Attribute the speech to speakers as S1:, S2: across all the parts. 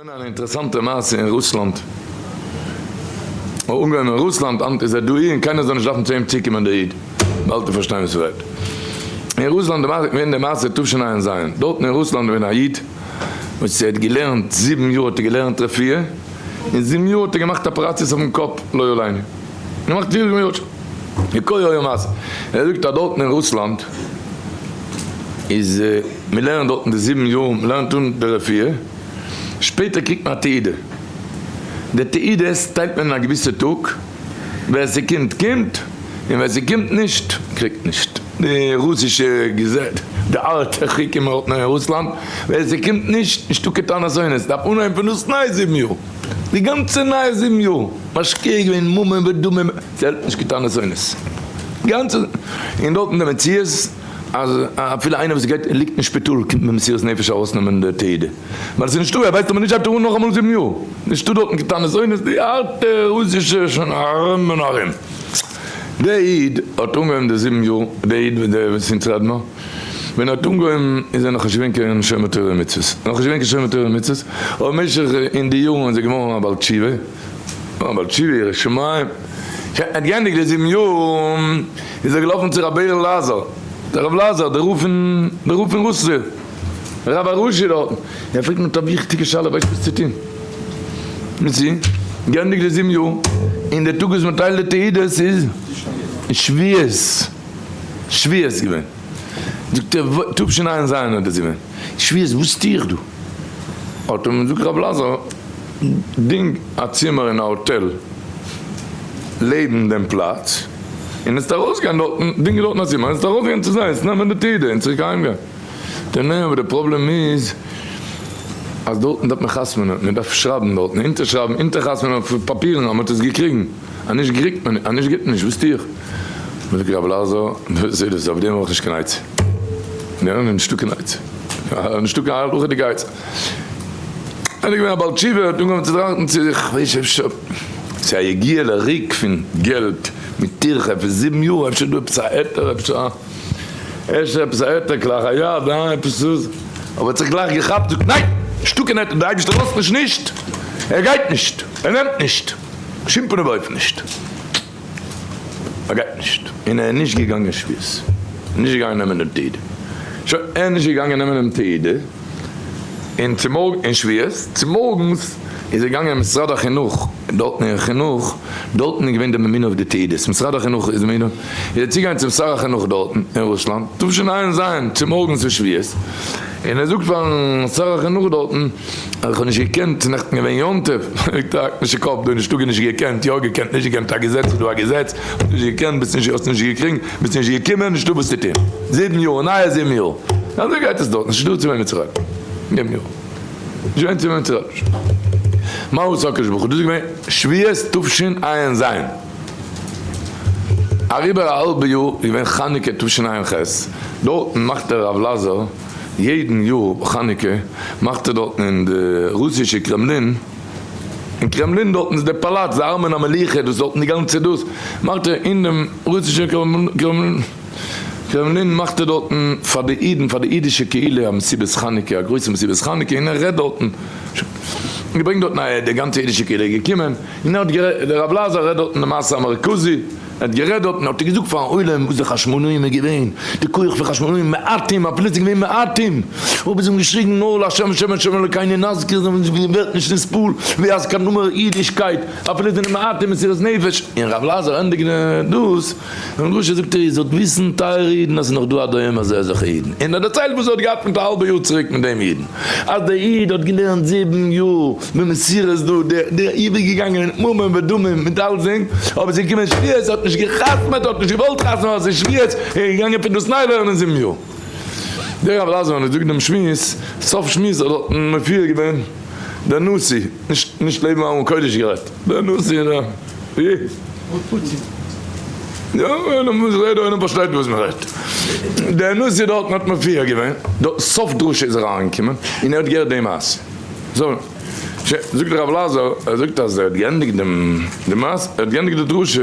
S1: געווען אן אינטערעסאנטע מעשה אין רוסלאנד, אנגעהויבן אין רוסלאנד, היינט איז ער דאהי און קיינער זאל נישט דארפן צו אים צוקומען דער איד, באלד וועט פארשטיין וואס איך רעד. אין רוסלאנד איז געווען די מעשה תשע"ז, דארטן אין רוסלאנד איז געווען א איד וואס ער האט געלערנט זיבן יאר האט ער געלערנט רפואה, און זיבן יאר האט ער געמאכט אפעראציעס אויפן קאפ לא עלינו, געמאכט זיבן יאר כה היה מעשה, ער זאגט אז דארטן אין רוסלאנד איז מען לערנט דארטן די זיבן יאר, מען לערנט אן די רפואה, שפעטער קריגט מען א תעודה, די תעודות טיילט מען אין א געוויסע טאג, ווער ס'קומט קומט, און ווער ס'קומט נישט קריגט נישט, די רוסישע געזעץ, די אלטע חוקים האלט מען אין רוסלאנד, ווער ס'קומט נישט, נישטא קיין טענות אונות, דארף אנהויבן פון דאס ניי זיבן יאר, די גאנצע נייע זיבן יאר, משקיע געווען ממון ודמים, ס'העלפט נישט קיין טענות אונות, גאנצע, און דארטן די מציאות. אז אפילו איינער וואס גייט ליגט אין שפיטאל קומט מען מסירות נפש ארויסנעמען די תעודה ווייל עס איז נישטא ער ווייסט אבער נישט הייבט ער אן נאכאמאל זיבן יאר נישטא דארטן קיין טענות אונות די הארטע רוסישע שוין ארום און ארום דער איד האט אנגעהויבן די זיבן יאר דער איד דער וואס אונז רעד מיר ווען ער האט אנגעהויבן איז ער נאכנישט געווען קיין שומר תורה ומצוות נאכנישט געווען קיין שומר תורה ומצוות אבער במשך אין די יארן איז ער געווארן א בעל תשובה א בעל תשובה ירא שמים ער האט געענדיגט די זיבן יאר איז ער געלאפן צו רבי בערל לאזאר, דער רב לאזאר, דער רב פון, דער רב פון רוסלע, רב הראשי דארטן, ער פרעגט מיט א וויכטיגע שאלה, ווייסט וואס צו טון? מיט זי, געענדיגט די זיבן יאר, און די טאג וואס מען טיילט די תעודות איז שבועות, שבועות געווען, זאגט ער, תשע"ז האט דאס געווען, שבועות, וואס טו איך דא? האט אים געזאגט רב לאזאר, דינג א צימער אין א האטעל לעבן דעם פלאץ, און עסט ארויסגיין דארטן, דינג דארטן א צימער, עסט ארויסגיין צו זיי, עסט נעמען די תעודה און צוריק אהיימגיין. די ניין אבער די פראבלעם איז אז דארטן דארף מען חתמ'נען, מען דארף שרייבן דארטן, אונטערשרייבן, אונטערחתמ'נען אויף פאפירן אז מען האט עס געקריגן, אז נישט געקריגט מען, אז נישט גיבט מען נישט, וואס טו איך? זאגט רב אלעזר, דאס איז דאס, אויף דעם האב איך נישט קיין עצה, ניין, נישטא קיין עצה, נישטא קיין הלכה'דיגע עצה. ער איז געווען א בעל תשובה, האט אנגעהויבן צו טראכטן צו זיך, כ'ווייס אפשר ס'איז א יגיעה לריק פון געלט מיט טירחה פון זיבן יאר, אפשר איז דא עפעס א היתר, אפשר אפשר עפעס א היתר כלאחר יד, אה עפעס איז, אבער האט זיך גלייך געכאפט, זאגט ניין! נישטא קיין היתר, דער אייבערשטער לאזט נישט נישט, ער גייט נישט, ער נעמט נישט, בשום פנים ואופן נישט. ער גייט נישט, און ער איז נישט געגאנגען שבועות, נישט געגאנגען נעמען דעם תעודה, שוין, ער איז נישט געגאנגען נעמען דעם תעודה, און צומארגנס, אין שבועות, צומארגנס איז ער געגאנגען אין משרד החינוך, דארטן אין חינוך, דארטן איז געווען די ממונה אויף די תעודות, משרד החינוך איז ממונה, איז ער צוגעגאנגען צום שר החינוך דארטן אין רוסלאנד, תשע"ז, צומארגנס פון שבועות, און ער זאגט פארן שר החינוך דארטן, אז איך האב נישט געקענט, ס'איז נעכטן געווען יום טוב, זאגט ער, האק נישט די קאפ דא, נישטא נישט געקענט, יא געקענט, נישט געקענט, א געזעץ איז דא א געזעץ, האסט נישט געקענט, ביסט נישט, האסט נישט געקריגן, ביסט נישט געקומען, נישטא וואס צו טון, זיבן יאר, נייע זיבן יאר, אזוי גייט עס דארט, נישטא צו וועמען צו רעדן, זיבן יאר, נישט געווען צו וועמען צו רעדן, מה עשה הקדוש ברוך הוא, דאס איז געווען שבועות תשע"ז, אריבער א האלבע יאר איז געווען חנוכה תשע"ח, דארטן מאכט דער רב לאזאר, יעדן יאר חנוכה מאכט ער דארטן אין די רוסישע קרעמלין, אין קרעמלין דארטן איז די פאלאץ די ארמון המלוכה דאס דארטן די גאנצע דאס מאכט ער אין דעם רוסישע קרעמלין מאכט ער דארטן פאר די אידן פאר די אידישע קהילה א מסיבת חנוכה א גרויסע מסיבת חנוכה און ער רעדט דארטן געברענגט דארטן א די גאנצע אידישע קהילה איז געקומען און ער האט גערעדט דער רב לאזאר רעדט דארטן די מעשה המרכזי. ער האט גערעדט דארטן האט ער געזאגט פארן עולם וואס די חשמונאים איז געווען, די כח פון חשמונאים מעטים, אפילו ס'איז געווען מעטים, אבער זיי האבן געשריגן נאר לה' השם השם אלוקינו נזכיר, זיי האבן ווערט נישט נתפעל ווי אז קיין נומער אידישקייט, אפילו זענען מעטים מסירות נפש, און רב לאזאר ענדיגט דאס, און דרשה זאגט ער איר זאלט וויסן טייערע אידן אז ס'איז נאך דא עד היום הזה אזעלכע אידן, און ער דערציילט וואס ער האט געהאט מיט א האלבע יאר צוריק מיט דעם אידן, אז דער איד האט געלערנט זיבן יאר במסירות דא, דער דער איד איז געגאנגען מיט ממון ודמים מיט אלסדינג, אבער ס'איז געקומען שבועות ער האט נישט גע'חתמ'עט ער האט נישט געוואלט חתמ'ען ווייל ס'איז שבועות, ער איז געגאנגען פון דאס ניי לערנען זיבן יאר. דער רב אלעזר האט געזאגט דעם שמועס, סוף שמועס האט דארטן מופיע געווען דער נשיא, נישט נישט לעבן ארון קודש גערעדט, דער נשיא דער ווי? יא, דער עולם פארשטייט וואס מען רעדט. דער נשיא דארטן האט מופיע געווען, סוף דרשה איז ער אריינגעקומען און ער האט געהערט די מעשה. זאגט הרב לאזאר, ער זאגט אז ער האט געענדיגט די מעשה, ער האט געענדיגט די דרשה,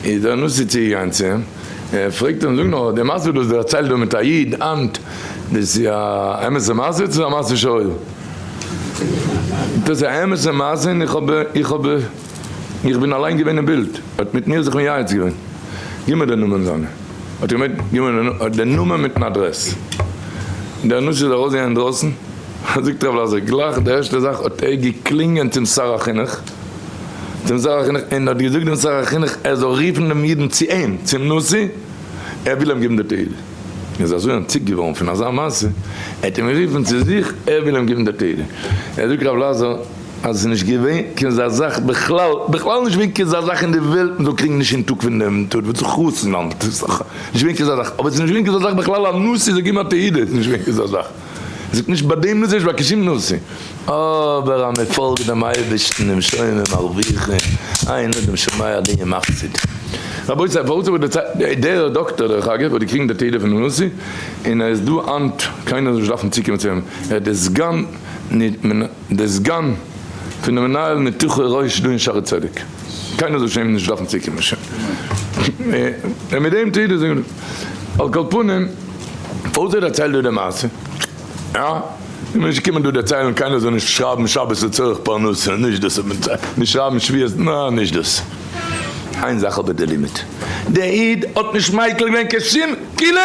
S1: איז דער נשיא צוגעגאנגען צו אים, ער פרעגט אים, זאג נאר, די מעשה וואס דו האסט דערציילט דא מיט א איד היינט, דאס איז א אמת'ע מעשה צו א מעשה שהיה? דאס איז א אמת'ע מעשה און איך האב איך האב איך בין אליין געווען אין בילד, האט מיט מיר זיך מייעץ געווען, גיב מיר די נאמען זיינע, האט ער געמיינט גיב מיר די נאמען מיטן אדרעס, דער נשיא איז ארויסגעגאנגען אינדרויסן, זאגט רב לאזער, גלייך די ערשטע זאך האט ער געקלינגען צום שר החינוך, צום שר החינוך און האט געזאגט דעם שר החינוך ער זאל רופן דעם אידן צו אים, צום נשיא, ער וויל אים געבן די תעודה. ער איז אזוי אנטציקט געווארן פון אזא מעשה, ער האט אים גערופן צו זיך, ער וויל אים געבן די תעודה. ער זאגט רב לאזער אז עס איז נישט געווען קיין אזא זאך בכלל, בכלל נישט געווען קיין אזא זאך אין די וועלט מען זאל קריגן נישט אין טאג פון דעם טאג וואס איז רוסלאנד, נישט געווען קיין אזא זאך, אבער עס איז נישט געווען קיין אזא זאך בכלל א נשיא זאל געבן א תעודה, עס איז נישט געווען קיין אזא זאך. זאגט נישט ביי דעם נושא נישט ביי קיין שום נושא, אבער אז מען פאלגט דעם אייבערשטן דעם שומע מרוויחים, אין אדם שומע דין מפסיד. רבותי פארוואס האב איך דערציילט, דער דאקטער דרך אגב האט געקריגן די תעודה פונעם נשיא, און ער איז דא היינט, קיינער זאל נישט דארפן צוקומען צו אים, ער איז דער סגן דער סגן פונעם מנהל ניתוחי ראש דא אין שערי צדק, קיינער זאל שוין נישט דארפן צוקומען שוין, און מיט דעם תעודה זאגן. על כל פנים, פארוואס ער דערציילט דא די מעשה? יא? איך בין נישט געקומען דא דערציילן קיינער זאל נישט שרייבן שבת לצורך פרנסה, נישט דאס האט מען נישט שרייבן שביעות, נא נישט דאס. איין זאך אבער די לימוד, דער איד האט נישט מיקל געווען קיין שום קולא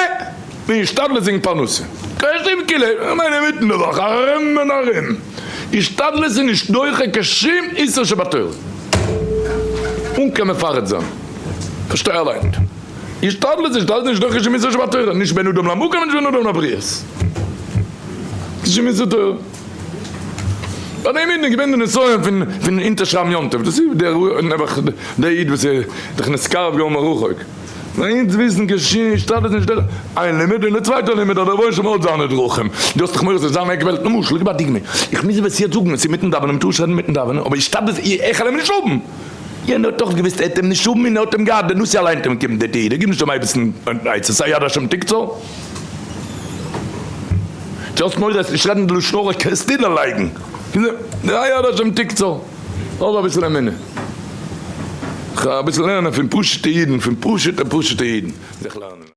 S1: פון השתדלות וועגן פרנסה, קיין שום קולא, איך מיין אינמיטן די וואך ארום און ארום, השתדלות איז נישט דוחה קיין שום איסור שבתורה, אן קיין מפרט זיין, פארשטיי אליין. השתדלות איז דאס נישט דוחה שום איסור שבתורה, נישט בין אדם למקום און נישט בין אדם לבריות. שום איסור תורה. ביי דעם אידן איז געווען די נסיון פון פון אונטערשרייבן יום טוב, דאס איז דער נעבעך דער איד וואס איז דאך נתקרב געווארן מרחוק. נאר אונז וויסן קיין שום השתדלות איז נישט דוחה איין לימוד, און די צווייטע לימוד אז דער רבונו של עולם האט זיינע דרכים. דו האסט דאך מורא ס'זאל זיין עק וועלט, למשל, איך גיב א דוגמא, איך מוז עפעס יעצט זאגן, עס איז אינמיטן דאווענען, מ'טאר נישט רעדן אינמיטן דאווענען, אבער השתדלות איך וועל אים נישט האבן. יענער האט דאך געוויסט ער האט אים נישט האבן און ער האט אים געהאט, דער נשיא אליין האט אים געגעבן די תעודה, גיב נישט דעם אייבערשטן עצות, היד השם תקצור. דו האסט מורא עסט נישט רעדן די לשון הרע קענסטו דערלייגן, היד השם תקצור, האב אביסל אמונה, אביסל לערנען פון פשוטע אידן, פון פשוטע פשוטע אידן זיך לערנען.